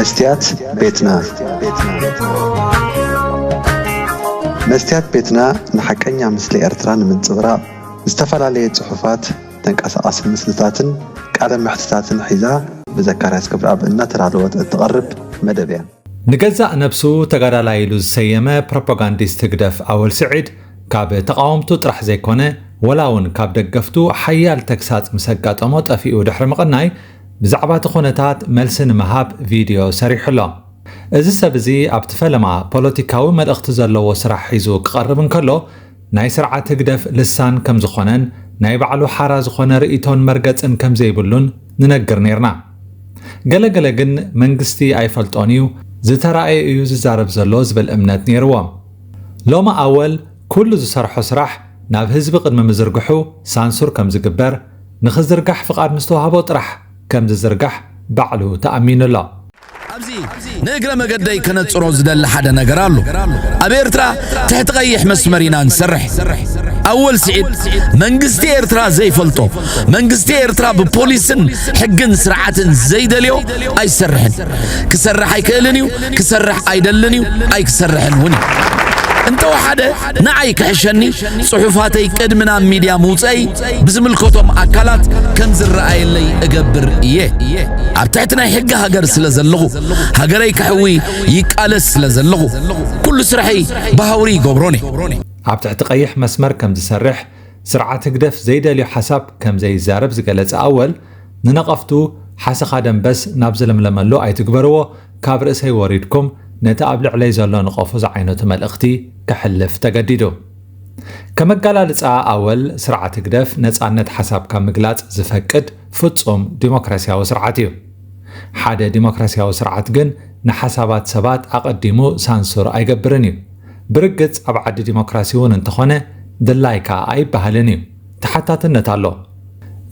መስትያት ቤትና። መስትያት ቤትና ንሓቀኛ ምስሊ ኤርትራ ንምንጽብራቕ ዝተፈላለየ ጽሑፋት፣ ተንቀሳቓሲ ምስልታትን ቃለ መሕትታትን ሒዛ ብዘካርያስ ክብረኣብ እናተዳለወት እትቐርብ መደብ እያ። ንገዛእ ነብሱ ተጋዳላይ ኢሉ ዝሰየመ ፕሮፓጋንዲስት ህግደፍ ኣወል ስዒድ፣ ካብ ተቓወምቱ ጥራሕ ዘይኮነ፣ ወላ እውን ካብ ደገፍቱ ሓያል ተግሳጽ ምስ ኣጋጠሞ ጠፊኡ ድሕሪ ምቕናይ፣ ብዛዕባ እቲ ኩነታት መልሲ ንምሃብ ቪድዮ ሰሪሑ ኣሎ። እዚ ሰብ እዚ ኣብቲ ፈለማ ፖለቲካዊ መልእኽቲ ዘለዎ ስራሕ ሒዙ ክቐርብ እንከሎ፣ ናይ ስርዓት ህግደፍ ልሳን ከም ዝኾነን ናይ ባዕሉ ሓራ ዝኾነ ርእይቶን መርገጽን ከም ዘይብሉን ንነግር ነይርና። ገለ ገለ ግን መንግስቲ ኣይፈልጦን እዩ፣ ዝተራእየ እዩ ዝዛረብ ዘሎ ዝብል እምነት ነይርዎም። ሎሚ ኣወል ኩሉ ዝሰርሖ ስራሕ ናብ ህዝቢ ቅድሚ ምዝርግሑ ሳንሱር ከም ዝግበር፣ ንኽዝርጋሕ ፍቓድ ምስ ተዋህቦ ጥራሕ ከም ዝዝርጋሕ ባዕሉ ተኣሚኑ ኣሎ። ኣብዚ ንእግረ መገደይ ከነጽሮ ዝደሊ ሓደ ነገር ኣሎ። ኣብ ኤርትራ ትሕቲ ቀይሕ መስመር ኢና ንሰርሕ። ኣወል ስዒድ መንግስቲ ኤርትራ ዘይፈልጦ፣ መንግስቲ ኤርትራ ብፖሊስን ሕግን ስርዓትን ዘይደልዮ ኣይሰርሕን። ክሰርሕ ኣይክእልን እዩ፣ ክሰርሕ ኣይደልን እዩ፣ ኣይክሰርሕን እውን እዩ። እንተወሓደ ንዓይ ክሕሸኒ ጽሑፋተይ ቅድሚ ናብ ሚድያ ምውፀይ ብዝምልከቶም ኣካላት ከም ዝረኣየለይ እገብር እየ። ኣብ ትሕቲ ናይ ሕጊ ሃገር ስለ ዘለኹ፣ ሃገረይ ክሕዊ ይቃለስ ስለ ዘለኹ፣ ኩሉ ስርሐይ ብሃውሪ ይገብሮን እየ። ኣብ ትሕቲ ቀይሕ መስመር ከም ዝሰርሕ፣ ስርዓት ህግደፍ ዘይደልዮ ሓሳብ ከም ዘይዛረብ ዝገለጸ ኣወል፣ ንነቐፍቱ ሓሰኻ ደንበስ ናብ ዝለምለመሉ ኣይትግበርዎ፣ ካብ ርእሰይ ወሪድኩም ነቲ ኣብ ልዕለይ ዘሎ ንቐፉ ዝዓይነቱ መልእኽቲ ከሕልፍ ተገዲዱ። ከመጋላልጻ ኣወል፣ ስርዓት ህግደፍ ነጻነት ሓሳብካ ምግላጽ ዝፈቅድ ፍጹም ዲሞክራሲያዊ ስርዓት እዩ። ሓደ ዲሞክራሲያዊ ስርዓት ግን ንሓሳባት ሰባት ኣቐዲሙ ሳንሱር ኣይገብርን እዩ። ብርግጽ ኣብ ዓዲ ዲሞክራሲ እውን እንተኾነ ድላይካ ኣይበሃልን እዩ። ተሓታትነት ኣሎ።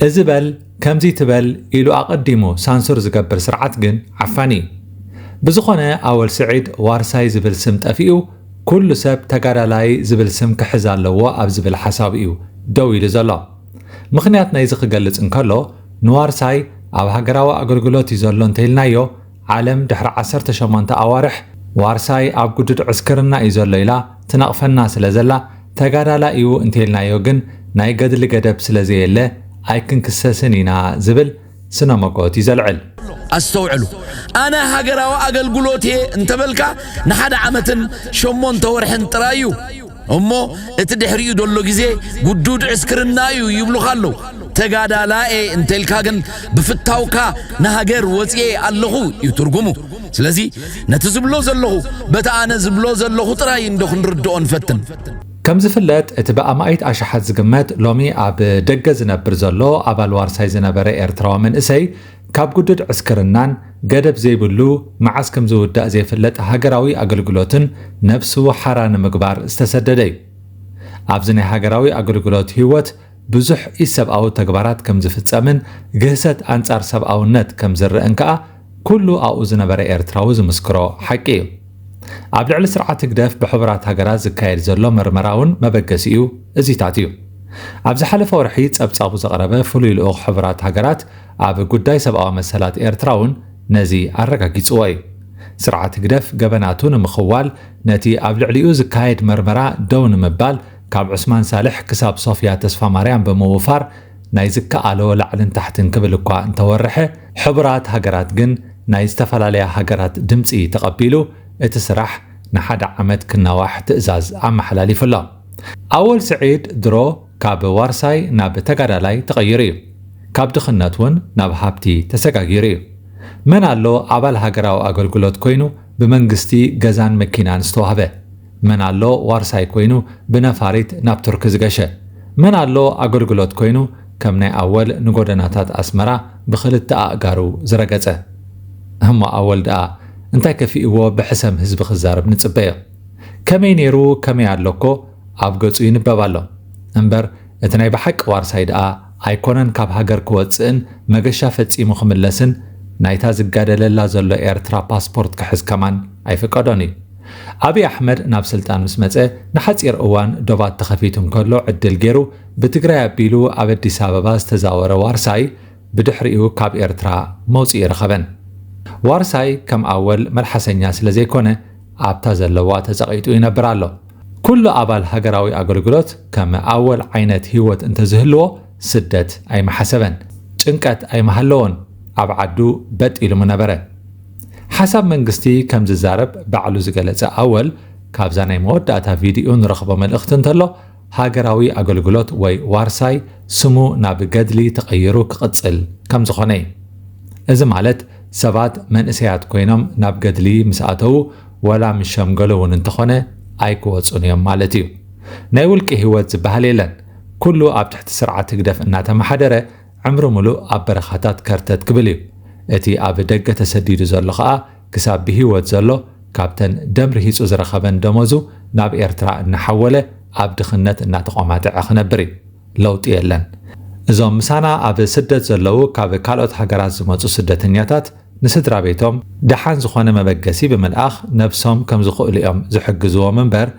እዚ በል፣ ከምዚ ትበል ኢሉ ኣቐዲሙ ሳንሱር ዝገብር ስርዓት ግን ዓፋኒ እዩ። ብዝኾነ ኣወል ስዒድ ዋርሳይ ዝብል ስም ጠፊኡ፣ ኩሉ ሰብ ተጋዳላይ ዝብል ስም ክሕዝ ኣለዎ ኣብ ዝብል ሓሳብ እዩ ደው ኢሉ ዘሎ። ምኽንያት ናይዚ ክገልጽ እንከሎ፣ ንዋርሳይ ኣብ ሃገራዊ ኣገልግሎት እዩ ዘሎ እንተኢልናዮ፣ ዓለም ድሕሪ ዓሰርተ ሸሞንተ ኣዋርሕ ዋርሳይ ኣብ ግዱድ ዕስክርና እዩ ዘሎ ኢላ ትነቕፈና ስለ ዘላ፣ ተጋዳላይ እዩ እንተኢልናዮ ግን ናይ ገድሊ ገደብ ስለ ዘየለ ኣይክንክሰስን ኢና ዝብል ስነ መጎት እዩ ዘልዕል። ኣስተውዕሉ፣ ኣነ ሃገራዊ ኣገልግሎት እየ እንተበልካ ንሓደ ዓመትን ሸሞንተ ወርሕን ጥራይ እዩ። እሞ እቲ ድሕሪኡ ዘሎ ግዜ ግዱድ ዕስክርና እዩ ይብሉኻ ኣለዉ። ተጋዳላኤ እንተልካ ግን ብፍታውካ ንሃገር ወፅኤ ኣለኹ እዩ ትርጉሙ። ስለዚ ነቲ ዝብሎ ዘለኹ በቲ ኣነ ዝብሎ ዘለኹ ጥራይ እንዶ ክንርድኦ ንፈትን። ከም ዝፍለጥ እቲ ብኣማኢት ኣሽሓት ዝግመት ሎሚ ኣብ ደገ ዝነብር ዘሎ ኣባል ዋርሳይ ዝነበረ ኤርትራዊ መንእሰይ ካብ ግዱድ ዕስክርናን ገደብ ዘይብሉ መዓስ ከም ዝውዳእ ዘይፍለጥ ሃገራዊ ኣገልግሎትን ነብሱ ሓራ ንምግባር ዝተሰደደ እዩ። ኣብዚ ናይ ሃገራዊ ኣገልግሎት ህይወት ብዙሕ ኢሰብኣዊ ተግባራት ከም ዝፍጸምን ግህሰት ኣንጻር ሰብኣውነት ከም ዝረአን ከኣ ኩሉ ኣብኡ ዝነበረ ኤርትራዊ ዝምስክሮ ሓቂ እዩ። ኣብ ልዕሊ ስርዓት ህግደፍ ብሕቡራት ሃገራት ዝካየድ ዘሎ መርመራ እውን መበገሲኡ እዚታት እዩ። ኣብ ዝሓለፈ ወርሒ ጸብጻቡ ዘቕረበ ፍሉይ ልኡኽ ሕቡራት ሃገራት ኣብ ጉዳይ ሰብኣዊ መሰላት ኤርትራ እውን ነዚ ኣረጋጊጽዎ እዩ። ስርዓት ህግደፍ ገበናቱ ንምኽዋል ነቲ ኣብ ልዕሊኡ ዝካየድ መርመራ ደው ንምባል ካብ ዑስማን ሳልሕ ክሳብ ሶፍያ ተስፋማርያም ብምውፋር ናይ ዝከኣሎ ላዕልን ታሕትን ክብል እኳ እንተወርሐ፣ ሕቡራት ሃገራት ግን ናይ ዝተፈላለያ ሃገራት ድምጺ ተቐቢሉ እቲ ስራሕ ንሓደ ዓመት ክናዋሕ ትእዛዝ ኣመሓላሊፉ ኣሎ። ኣወል ስዒድ ድሮ ካብ ዋርሳይ ናብ ተጋዳላይ ተቐይሩ እዩ። ካብ ድኽነት እውን ናብ ሃብቲ ተሰጋጊሩ እዩ። መን ኣሎ ኣባል ሃገራዊ ኣገልግሎት ኮይኑ ብመንግስቲ ገዛን መኪናን ዝተዋህበ? መን ኣሎ ዋርሳይ ኮይኑ ብነፋሪት ናብ ቱርኪ ዝገሸ? መን ኣሎ ኣገልግሎት ኮይኑ ከም ናይ ኣወል ንጎደናታት ኣስመራ ብኽልተ ኣእጋሩ ዝረገጸ? እሞ ኣወል ደኣ እንታይ ከፊእዎ ብሕሰም ህዝቢ ክዛረብ ንጽበዮ? ከመይ ነይሩ ከመይ ኣሎ እኮ ኣብ ገጹ ይንበብ ኣሎ። እምበር እቲ ናይ ብሓቂ ዋርሳይ ደኣ ኣይኮነን ካብ ሃገር ክወጽእን መገሻ ፈጺሙ ክምለስን ናይታ ዝጋደለላ ዘሎ ኤርትራ ፓስፖርት ክሕዝ ከማን ኣይፍቀዶን እዩ። ኣብይ ኣሕመድ ናብ ስልጣን ምስ መጸ ንሓጺር እዋን ዶባት ተኸፊቱ እንከሎ ዕድል ገይሩ ብትግራይ ኣቢሉ ኣብ ኣዲስ ኣበባ ዝተዛወረ ዋርሳይ ብድሕሪኡ ካብ ኤርትራ መውጽኢ ረኸበን። ዋርሳይ ከም ኣወል መልሓሰኛ ስለ ዘይኮነ ኣብታ ዘለዋ ተጸቒጡ ይነብር ኣሎ። ኩሉ ኣባል ሃገራዊ ኣገልግሎት ከም ኣወል ዓይነት ህይወት እንተዝህልዎ ስደት ኣይምሓሰበን፣ ጭንቀት ኣይምሃለዎን፣ ኣብ ዓዱ በጥ ኢሉ ምነበረ። ሓሳብ መንግስቲ ከም ዝዛረብ ባዕሉ ዝገለጸ ኣወል፣ ካብዛ ናይ መወዳእታ ቪድዮ ንረኽቦ መልእኽቲ እንተሎ፣ ሃገራዊ ኣገልግሎት ወይ ዋርሳይ ስሙ ናብ ገድሊ ተቐይሩ ክቕጽል ከም ዝኾነ እዩ። እዚ ማለት ሰባት መንእሰያት ኮይኖም ናብ ገድሊ ምስ ኣተዉ፣ ወላ ምስ ሸምገሉ እውን እንተኾነ ኣይክወጹን እዮም ማለት እዩ። ናይ ውልቂ ህይወት ዝበሃል የለን። ኩሉ ኣብ ትሕቲ ስርዓት ህግደፍ እናተመሓደረ ዕምሪ ሙሉእ ኣብ በረኻታት ከርተት ክብል እዩ። እቲ ኣብ ደገ ተሰዲዱ ዘሎ ኸኣ ክሳብ ብህይወት ዘሎ ካብተን ደም ርሂጹ ዝረኸበን ደሞዙ ናብ ኤርትራ እናሓወለ ኣብ ድኽነት እናተቖማጥዐ ክነብር እዩ። ለውጢ የለን። እዞም ምሳና ኣብ ስደት ዘለዉ ካብ ካልኦት ሃገራት ዝመጹ ስደተኛታት ንስድራ ቤቶም ደሓን ዝኾነ መበገሲ ብምልኣኽ ነብሶም ከም ዝኽእሉ እዮም ዝሕግዝዎም እምበር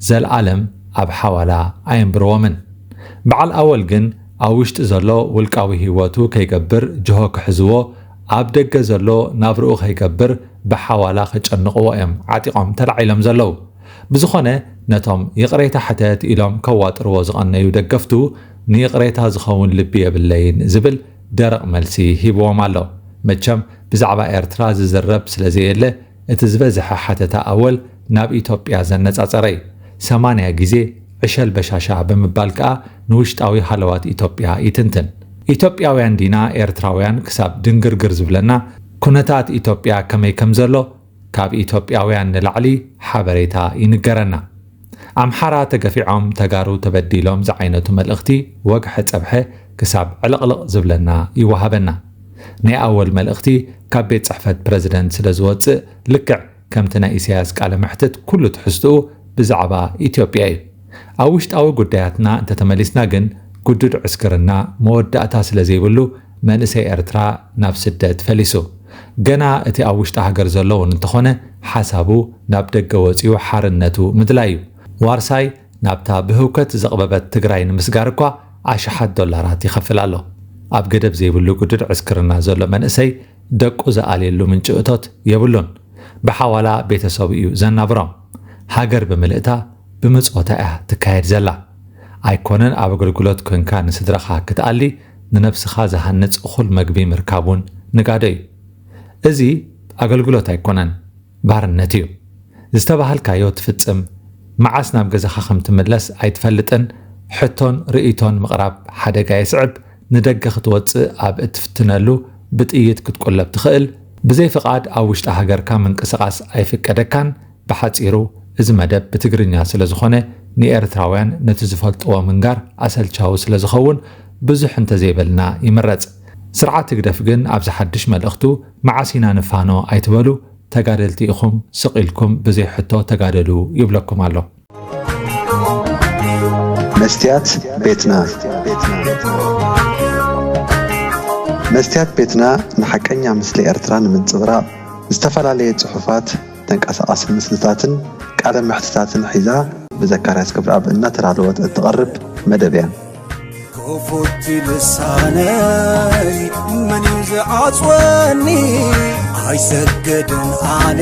ዘልኣለም ኣብ ሓዋላ ኣየንብርዎምን። በዓል ኣወል ግን ኣብ ውሽጢ ዘሎ ውልቃዊ ህይወቱ ከይገብር ጅሆ ክሕዝዎ፣ ኣብ ደገ ዘሎ ናብርኡ ከይገብር ብሓዋላ ከጨንቕዎ እዮም ዓጢቖም ተላዒሎም ዘለዉ። ብዝኾነ ነቶም ይቕሬታ ሕተት ኢሎም ከዋጥርዎ ዝቐነዩ ደገፍቱ ንይቕሬታ ዝኸውን ልቢ የብለይን ዝብል ደረቕ መልሲ ሂብዎም ኣሎ። መቸም ብዛዕባ ኤርትራ ዝዝረብ ስለ ዘየለ እቲ ዝበዝሐ ሓተታ ኣወል ናብ ኢትዮጵያ ዘነጻጸረ እዩ። ሰማንያ ግዜ ዕሸል በሻሻ ብምባል ከኣ ንውሽጣዊ ሃለዋት ኢትዮጵያ ይትንትን። ኢትዮጵያውያን ዲና ኤርትራውያን ክሳብ ድንግርግር ዝብለና ኩነታት ኢትዮጵያ ከመይ ከም ዘሎ ካብ ኢትዮጵያውያን ንላዕሊ ሓበሬታ ይንገረና። ኣምሓራ ተገፊዖም ተጋሩ ተበዲሎም ዝዓይነቱ መልእኽቲ ወግሐ ጸብሐ ክሳብ ዕልቕልቕ ዝብለና ይወሃበና። ናይ ኣወል መልእኽቲ ካብ ቤት ጽሕፈት ፕረዚደንት ስለ ዝወጽእ ልክዕ ከምቲ ናይ ኢሳያስ ቃለ መሕትት ኩሉ ትሕዝትኡ ብዛዕባ ኢትዮጵያ እዩ። ኣብ ውሽጣዊ ጉዳያትና እንተተመሊስና ግን ግዱድ ዕስክርና መወዳእታ ስለ ዘይብሉ መንእሰይ ኤርትራ ናብ ስደት ፈሊሱ። ገና እቲ ኣብ ውሽጢ ሃገር ዘሎ እውን እንተኾነ ሓሳቡ ናብ ደገ ወጺኡ ሓርነቱ ምድላይ እዩ። ዋርሳይ ናብታ ብህውከት ዘቕበበት ትግራይ ንምስጋር እኳ ኣሽሓት ዶላራት ይኸፍል ኣሎ። ኣብ ገደብ ዘይብሉ ግዱድ ዕስክርና ዘሎ መንእሰይ ደቁ ዝኣልየሉ ምንጪ እቶት የብሉን። ብሓዋላ ቤተሰቡ እዩ ዘናብሮም። ሃገር ብምልእታ ብምጽወታ እያ ትካየድ ዘላ። ኣይኮነን ኣብ ኣገልግሎት ኮንካ ንስድራኻ ክትኣሊ፣ ንነብስኻ ዝሃንጽ እኹል መግቢ ምርካብ እውን ንጋዶ እዩ። እዚ ኣገልግሎት ኣይኮነን፣ ባርነት እዩ። ዝተባህልካዮ ትፍጽም፣ መዓስ ናብ ገዛኻ ከም ትምለስ ኣይትፈልጥን። ሕቶን ርእይቶን ምቕራብ ሓደጋ የስዕብ። ንደገ ክትወጽእ ኣብ እትፍትነሉ ብጥይት ክትቁለብ ትኽእል። ብዘይ ፍቓድ ኣብ ውሽጢ ሃገርካ ምንቅስቓስ ኣይፍቀደካን። ብሓጺሩ እዚ መደብ ብትግርኛ ስለ ዝኾነ ንኤርትራውያን ነቲ ዝፈልጥዎ ምንጋር ኣሰልቻዊ ስለ ዝኸውን ብዙሕ እንተዘይበልና ይምረጽ። ስርዓት ህግደፍ ግን ኣብዚ ሓድሽ መልእኽቱ መዓስ ኢና ንፋኖ ኣይትበሉ፣ ተጋደልቲ ኢኹም፣ ስቕ ኢልኩም ብዘይ ሕቶ ተጋደሉ ይብለኩም ኣሎ። መስትያት ቤትና። መስትያት ቤትና ንሓቀኛ ምስሊ ኤርትራ ንምንጽብራቕ ዝተፈላለየ ጽሑፋት፣ ተንቀሳቓሲ ምስልታትን ቃለ መሕትታትን ሒዛ ብዘካርያስ ገብረኣብ እናተዳለወት እትቐርብ መደብ እያ። ክፉት ልሳነይ መን እዩ ዝዓጽወኒ? ኣይሰግድን ኣነ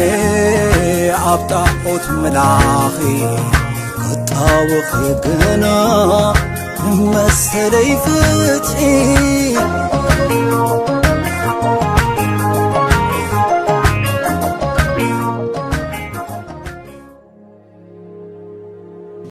ኣብ ጣዖት ምላኺ፣ ክጣወኺ ግና መሰለይ ፍትሒ።